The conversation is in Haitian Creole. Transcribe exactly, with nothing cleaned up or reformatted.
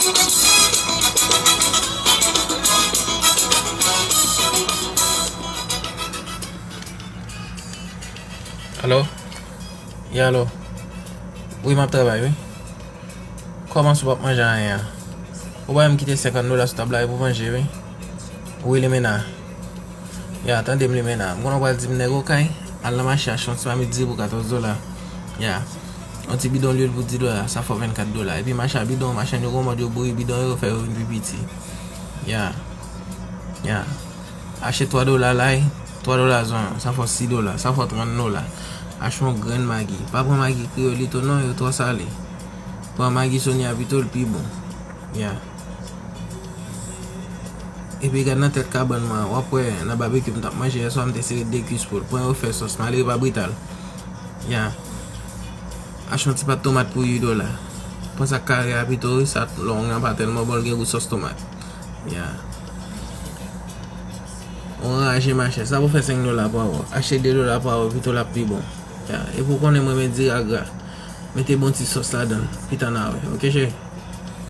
Alo? Wi, alo? Wi, m ap travay, wi. Kòman si w p ap manje anyen an? Ou pa menm kite senkant dola sou tab la, e pou manje, wi. Wi, limena. Ya, tande m, limena. M konnen w pral di m nèg Okay, al nan mache achte yon ti mamit diri pou katòz dola. Ya. Yon ti bidon lwil pou dis dola, sa fè w vennkat dola. Epi mache a bidon, machann yo gon mòd yo boure bidon yo, fè yo vin pi piti. Ya. Ya. Achte twa dola lay, twa dola zonyon, sa fè w sis dola, sa fè w trant dola. Achte yon grenn magi. Pa pran magi kreyolito non, yo twò sale. Pran magi Sonia pito, l pi bon. Ya. Epi gad nan tèt kabann mwen an, w ap wè nan babekyou m t ap manje yèswa, m te sere de kwis poul. Pran yo fè sòs, malere pa brital. Ya. Achte yon ti pat tomat pou uit dola. Pran sa k kare a pito, wi, sa long an pa tèlman bon, l gen gou sòs tomat. Ya. Yon raje machè, sa pou fè senk dola pa wè. Achte de dola pa wè, pito l ap pi bon. Ya. Epi w konnen mwen renmen diri a gra. Mete bon ti sòs ladan l, pita n a wè. Oke, cheri?